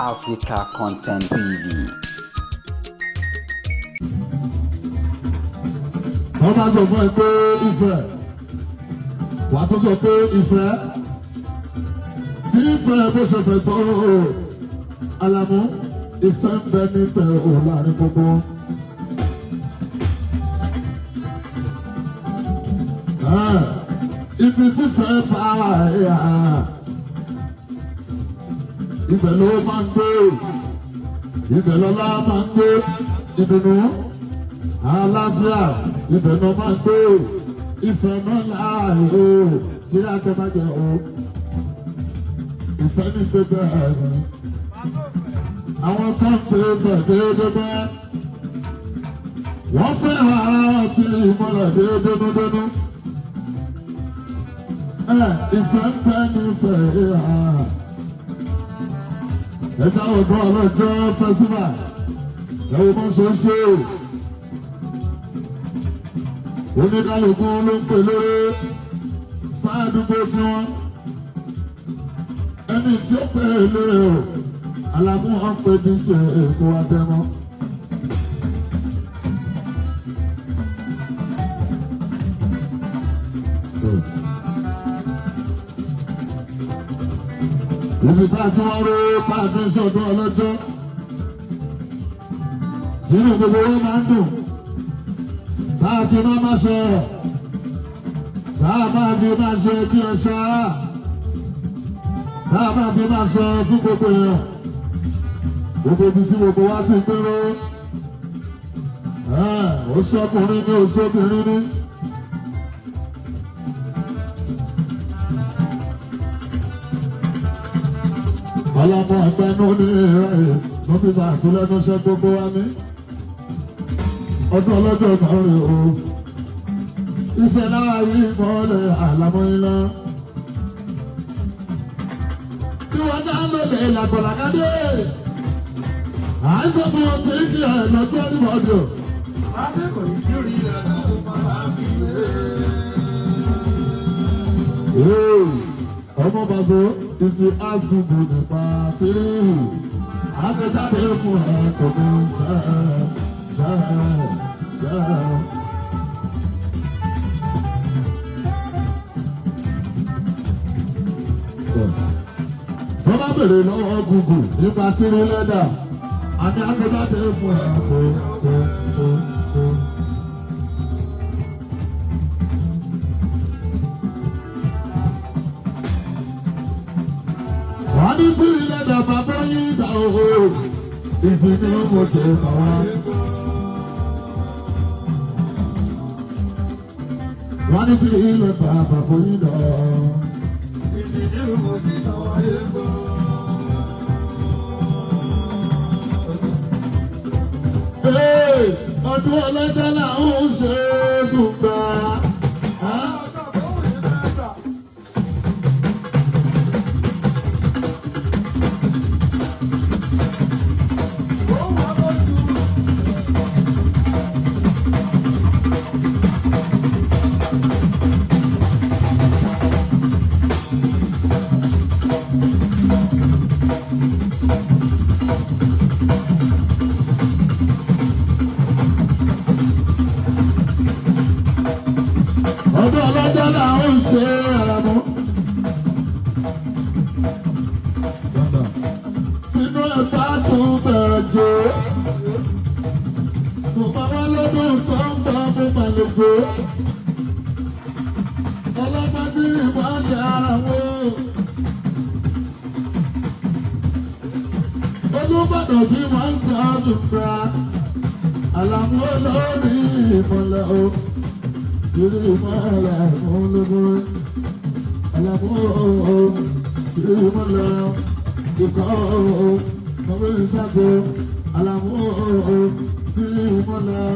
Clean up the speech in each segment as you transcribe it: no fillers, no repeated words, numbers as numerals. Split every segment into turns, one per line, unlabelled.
Africa Content TV.
Wọ́n máa sọ fún ẹ pé ìfẹ́, wàá tún sọ pé ìfẹ́, bí ìfẹ́ bó ṣe fẹ́ tó Àlàmú, ìfẹ́ ń bẹ nífẹ̀ẹ́ o láàrin gbogbo. Ibi tí fẹ́ bá yà, ibẹ̀ ló máa ń gbé, ibẹ̀ lọ́lá máa ń gbé, ìdùnnú, àlàáfíà, ibẹ̀ ló máa ń gbé, ìfẹ́ náà láàyè o, sí akẹ́bàjẹ́ o, ìfẹ́ ní gbégbé ẹ̀rù. Àwọn kan pè é bẹ̀ déédéé bẹ́ẹ̀. Wọ́n fẹ́ràn ara wọn tí ìmọ̀lẹ̀ déédéé. Ìfẹ́ ń bẹ nífẹ̀ẹ́ ìhà. Ẹ̀ka ọ̀dọ́ ọlọ́jọ́ fẹ́sífà. Ẹ̀wọ̀n bá ṣe ń ṣe. Oníkálukú ló ń pè lórí sáàdúgbò tí wọ́n. Ẹni tí ó pè lórí o, Àlàmú ọ̀pẹ díje Èkó Abẹ́mọ́. Ibi tá a ti wọ́n ró tá a fi ń ṣọdún ọlọ́jọ́. Sínú gbogbo wọn máa ń dùn. Tá a fi máa máa ṣe ọ̀rọ̀. Tá a máa fi máa ṣe bí ẹṣọ ara. Tá a máa fi máa ṣe fún gbogbo èèyàn. Gbogbo ibi tí gbogbo wa ti péré. Ó ṣọkùnrin ní oṣoobìnrin ní. Ọlọ́mọ ẹgbẹ́nu ní ìrẹ́ lọ́fíìsì àtúlẹ́nuṣẹ́ gbogbo wa ní. Ọdún ọlọ́jọ́ kan rè o. Ìfẹ́ láàyè ìmọ̀lẹ̀ Àlàmú iná. Bí wọ́n dá lólè làgbọ̀làkadé. À ń sọ fún ọtí kí ẹ lọ́jọ́ ìbọ̀dọ̀.
Lásìkò ìjírí rẹ̀ ló máa fi lé.
Ọmọ bàbá, if you ask Google nípa tírì, àtẹ̀jáde fún ẹ kò ní jẹ́ jẹ́ jẹ́. Wọ́n bá bèrè lọ́wọ́ Google nípa tírì lẹ́dà, àti àtẹ̀jáde fún ẹ kò kò kò kò. Wọ́n ní tí ilẹ̀ dàgbà bá yín dà o, ìsinmi mo ṣe sọ̀rọ̀. Wọ́n ní tí ilẹ̀ bàbá bó yín dà o.
Ìsinmi mo ṣe sọ̀rọ̀.
Ọdún ọlọ́jọ́ là ń ṣe é dùgbà. Ọdún ọlọ́jọ́ là ń ṣe àmọ́. Inú ẹ̀ bá tún bẹ̀rẹ̀ jò. Mo máa wá lọ́dún tó ń bọ̀ mo máa lè jò. Ọlọ́pàá tí ìwà jẹ́ ara wọn. Olúbàdàn tí wọ́n ń sọ ọdún gbà. Àlàmú olórí ìmọ̀lẹ̀ o. Kiri ìmọ̀lẹ̀ ológun. Àlàmú o. Kiri ìmọ̀lẹ̀ ikọ̀ o. Kọ̀wé ìsàkó. Àlàmú o. Kiri ìmọ̀lẹ̀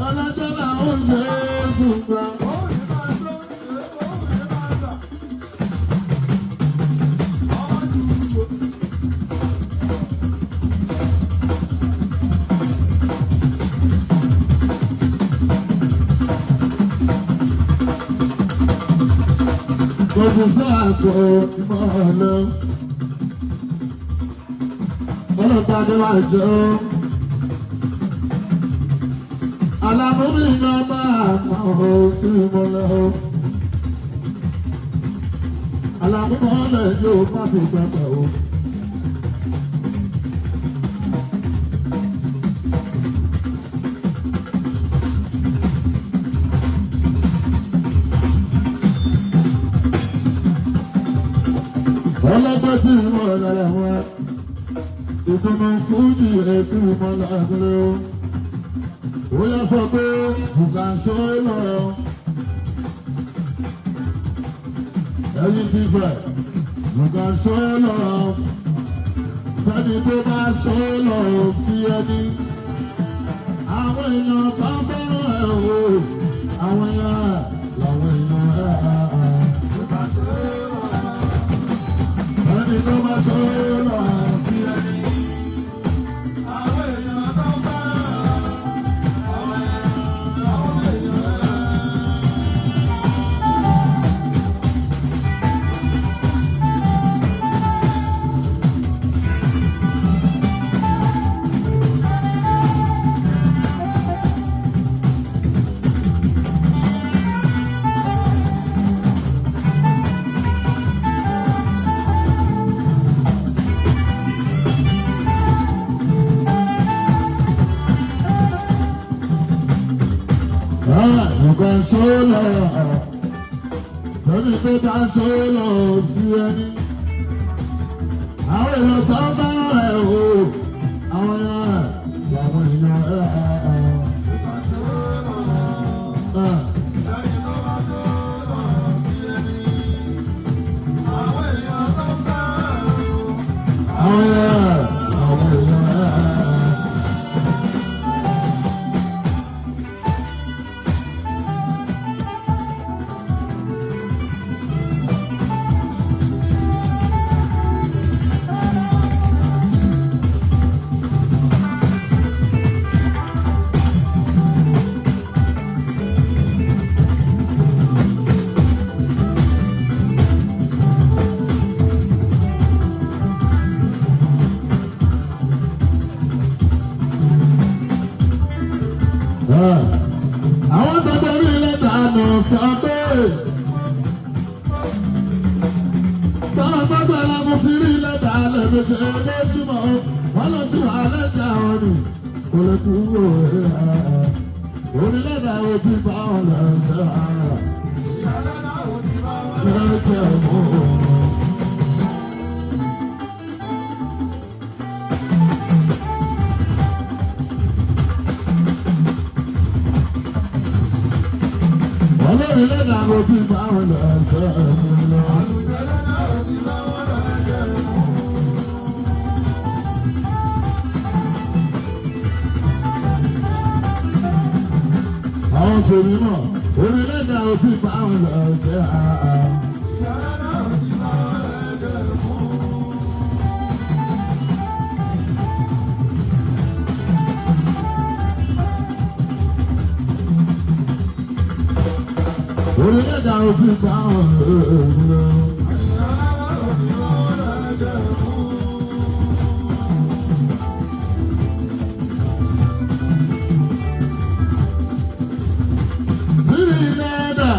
ọlọ́jọ́ làwọn ń ṣe é sùn gbà. Gbogbo sáàkó ìmọ̀lẹ̀. Ọlọ́pàá ni wàá jọ. Àlàmú mi náà máa mọ ohun tí mo lọ. Àlàmú mọ́lẹ̀ yóò má ti gbàgbọ́ o. Ọlọ́pàá tí mo lọ́la wá. Ìdùnnú fújì ẹ̀ tí mo lọ́la o. Ó yẹ sọ pé bùkà ń ṣó lọ́rọ̀. Ẹyin ti fẹ̀, bùkà ń ṣó lọ́rọ̀. Sẹ́ni tó bá ṣó lọ́rọ̀ sí ẹni. Àwọn èèyàn bá fẹ́ràn ẹ̀ o. Àwọn èèyàn làwọn èèyàn ẹ̀ ẹ̀. Ẹni tó bá ṣó lọ́rọ̀ sí ẹni.
Àwọn èèyàn tó fẹ́ràn àwọn èèyàn ẹ̀.
Nǹkan ṣọ́lọ̀ lórí pé ká ṣọ́lọ̀ sí ẹni. Àwọn èèyàn tó ń bá rẹ̀ o, àwọn èèyàn làwọn èèyàn ẹ̀ ẹ̀ ẹ̀.
Ẹni tó bá ṣọ́lọ̀ sí ẹni. Àwọn èèyàn tó fẹ́ràn o.
Àwọn èèyàn làwọn èèyàn ẹ̀ ẹ̀. Àwọn gbogbo orí lẹ́tà nù sọ pé táwọn gbogbo ẹlẹ́mu ti rí lẹ́tà lẹ́mẹ̀jẹ̀ lójúmọ́ wọn lọ sí wà lẹ́tà wọn ni kò lè kúrò orí lẹ́tà wo ti bá wọn lẹ́tà
Ìyálẹ́dá ò ti bá wọn
lẹ́tà mọ́. Olórí lẹ́tà wo ti bá wọn lẹ́tà mọ́.
Ìyálẹ́dá ò ti bá wọn lẹ́jẹ̀ mú.
Àwọn tèmi mọ̀, orí lẹ́tà wo ti bá wọn lẹ́tà.
Ìyálẹ́dá ò ti bá wọn lẹ́jẹ̀ mú.
Orí lẹ́tà wo ti bá wọn lẹ́tà.
Ìyálẹ́dá ò ti bá wọn lẹ́jẹ̀ mú.
Sírí lẹ́dà,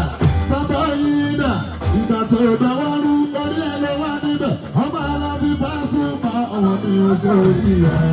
bàbá yìí dà, ìgbà tó bá wá rú orí ẹ̀ ló wá níbẹ̀, ọmọ alábí bá sún mọ́ òun ní ojú orí ẹ̀.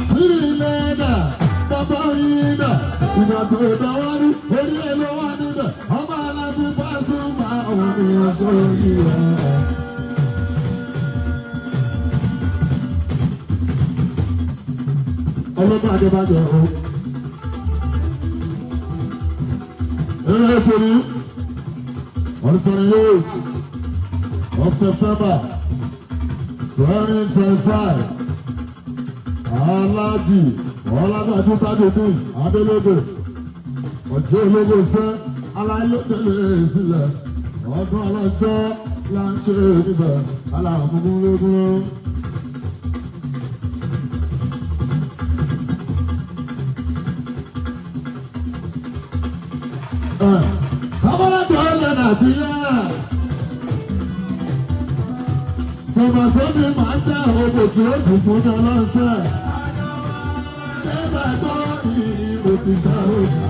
Sírí lẹ́dà, bàbá yìí dà, ìgbà tó bá wá rú orí ẹ̀ ló wá níbẹ̀, ọmọ alábí bá sún mọ́ òun ní ojú orí ẹ̀. Ọlọ́gbọ́n Adébájọ́ o. Eré ìfòrí on the 28th of September 2025. Aláàjì Ọlágbàjú Tajudeen Adélógè ọjọ́ ológo sẹ́ aláìlótẹ́lẹ̀ sílẹ̀ ọdún ọlọ́jọ́ là ń ṣe níbẹ̀ aláàmúgúnlógún. Kábọ́lájọ́ ilẹ̀ Nàìjíríà sọ̀mọ̀sọ́bí máa ń jẹ́ òkò tí ó dùn fún ní ọlọ́sẹ̀. Nígbà tó ìbò ti ṣàròkà.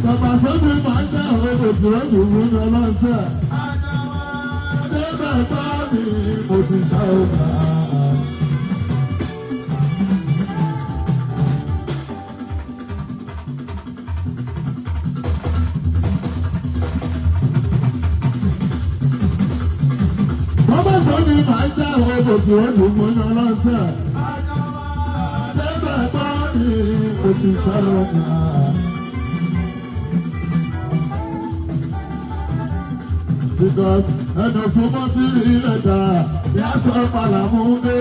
Sọ̀mọ̀sọ́bí máa ń jẹ́ òkò tí ó dùn fún ní ọlọ́sẹ̀. Nígbà tó ìbò ti ṣàròkà. Sọ̀mọ̀sọ́bí máa ń jẹ́ òkò tí ó dùn fún ní ọlọ́sẹ̀. Nígbà tó ìbò ti ṣàròkà. Because ẹnu súnmọ́ sí ilẹ̀ dà ní aṣọ pàlàmú dé.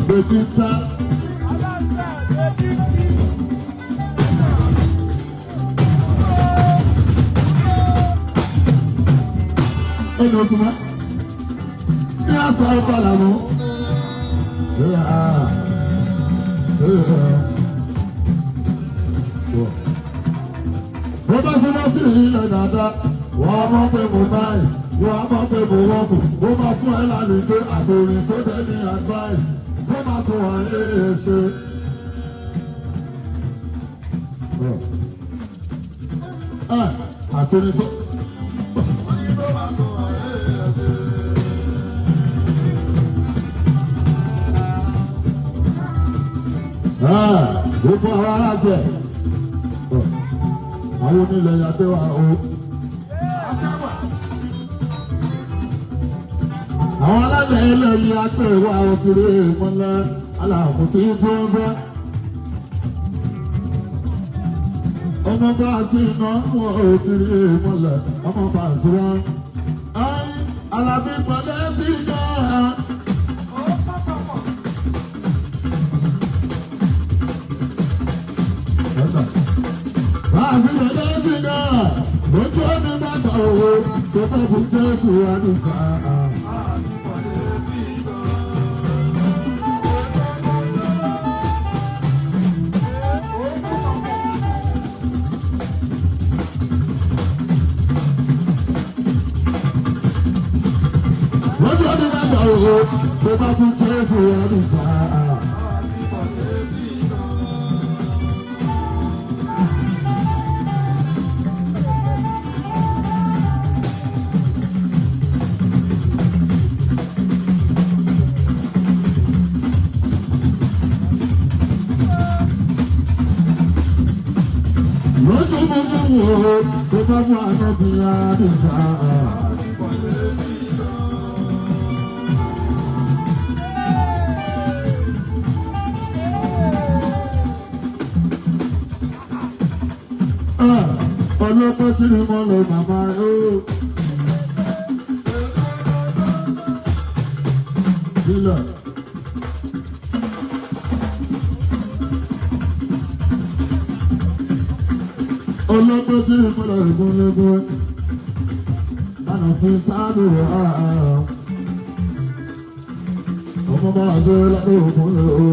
Bèbí-ta. Ẹnu oṣù mọ́. Ní aṣọ ọ̀pọ̀lá mú. Bó bá súnmọ́ sí ilẹ̀ dáadáa, wọ́n á mọ̀ pé mo náìsì, wọ́n á mọ̀ pé mo wọ́pù, ó máa fún ẹ lálejò àtòrìn tó dé ní advice. Kó máa tún wà ẹ ṣe. Àtòrìn tó. Gbogbo àwọn alájẹ àwọn onílẹ̀ yàtọ̀ wa o. Àwọn alájẹ ẹlẹ́yìn apẹ̀ wa ò ti rí ìmọ̀lẹ́ aláàfin tí ń fún fẹ́. Ọmọ bá a sí iná wọn ò ti rí ìmọ̀lẹ́ ọmọ bá a sí wọn. Alábí pẹ̀lẹ́ sí náà. Lójú ọdún bàtà owó tó fẹ́ fún Jésù àdúgbà. Lójú ọdún bàtà owó tó fẹ́ fún Jésù àdúgbà. Túmùtúmù tó bá mú ànábì àdìsá. Ọlọ́pàá tí ni mo lọ màmá rẹ̀ ó. Sílẹ̀. Ọlọ́pàá tí ni mo lọ ìgúnlégún. Bànà fi sáàdù wá. Ọmọ bá a ṣe lọ́dún ògúnlé o.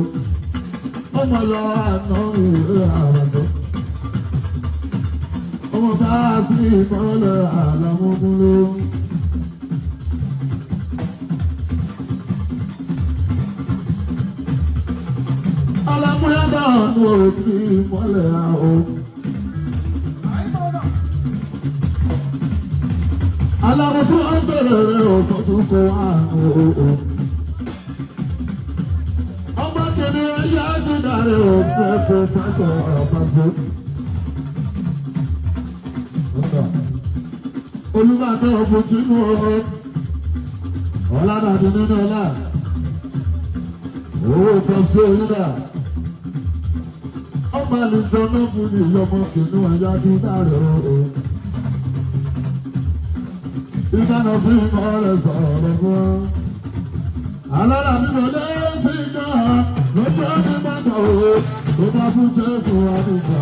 Ọmọ lọ àná ìwé àràjọ. Ọmọ bá a sí ìmọ̀lẹ̀ àlàmógúnlé. Alámúyádà ní òtí ìmọ̀lẹ̀ àwọ̀. Aláwọ̀ tí wọ́n bẹ̀rẹ̀ rẹ̀ ọ̀sán tún kọ àrùn òò. Ọmọ kìnìún ẹ̀yà jìnnà rẹ̀ òfẹ́ fẹ́ fẹ́ ọ̀pá-fẹ́. Olúbàdàn ọ̀fọ̀jìnú ọ̀rọ̀ ọ̀làdàdì nínú ọ̀là owó pọ̀sí orílẹ̀ ọmọ àlùjọ náà fún mi lọ́mọ kìnìún ẹ̀yà dídá rẹ̀ o. Ìdáná fún ìmọ̀ rẹ̀ sọ̀rọ̀ fún ọ. Alára mi lọ lé sí náà lójú ọdún mọ́tò o tó bá fún Jésù àdúgbò.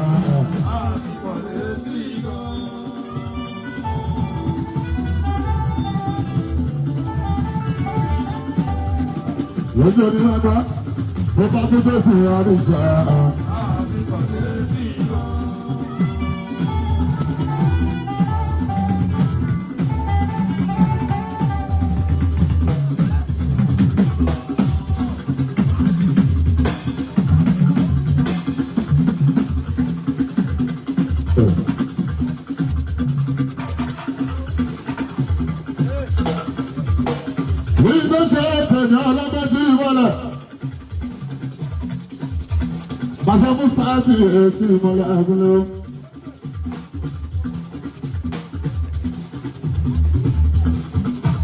Lójú orí wá gbá, bó bá tún Jésù àdúgbò. Pàṣẹ fún sáàtì etí ìmọ̀lẹ̀ ẹ̀gúnlẹ̀ o.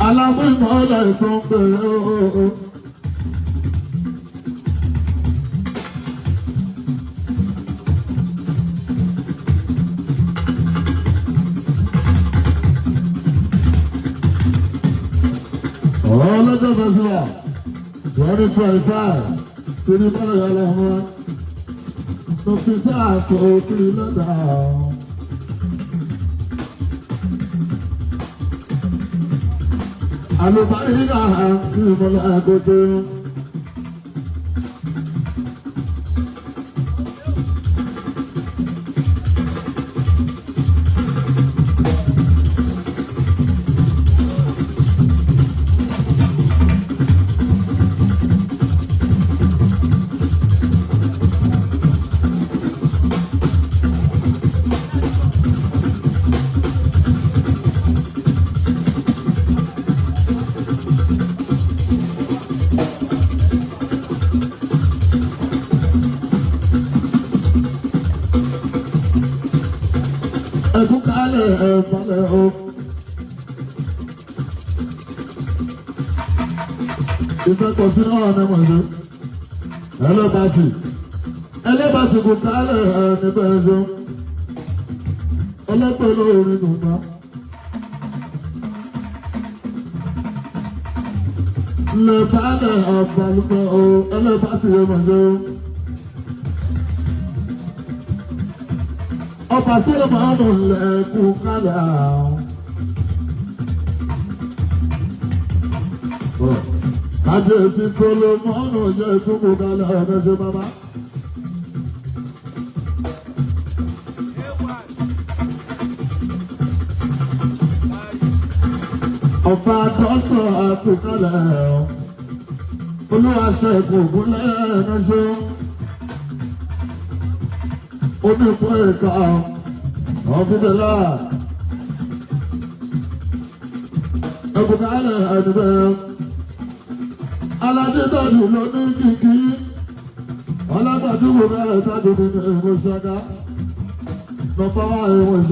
Alámú ìmọ̀lẹ̀ tó ń bèrè o. Ọlọ́jọ́ fẹ́síwà 2025 tí ní bọ́lá yọ lọ́wọ́. Mo fi sáàtò kiri lọ́dà. Àlùbáríkà tí mo lọ agogo. Ẹkú kálẹ̀ ẹ̀fọ́lẹ̀ o. Ìfẹ́ pọ̀ sí náà ní mọ̀ṣẹ́. Ẹlẹ́bàtì. Ẹlẹ́bàtì kò kálẹ̀ ẹ̀ níbẹ̀ ẹ̀ṣọ́. Ọlọ́pẹ́ lórí nùgbà. Lẹ́bàálẹ̀ ọ̀pọ̀lọpọ̀ o. Ẹlẹ́bàtì yẹn mọ̀ṣẹ́ o. Ọba sílẹ̀ máa ń lẹ̀kùn kálẹ̀ àwọn. Kábíyèsí Solomọ́nù yẹ ìtúkù kálẹ̀ ọ̀nà ṣe bàbá. Ọba dọ́tọ̀ àtúkálẹ̀ ọ̀. Olúwa ṣẹ́gun ògúnlẹ̀ ẹ̀nà ṣe. Onípò ìka ọ̀fíìsẹ̀lá ẹ̀kùnkálẹ̀ ẹ̀dùbẹ̀ alájẹ́tọ́jú ló ní kìkì ọlọ́gbàdúgbò bẹ̀rẹ̀ tọ́jú nínú ìlú ṣáká Lọ́pọ̀ wá ìwọ̀n ṣe.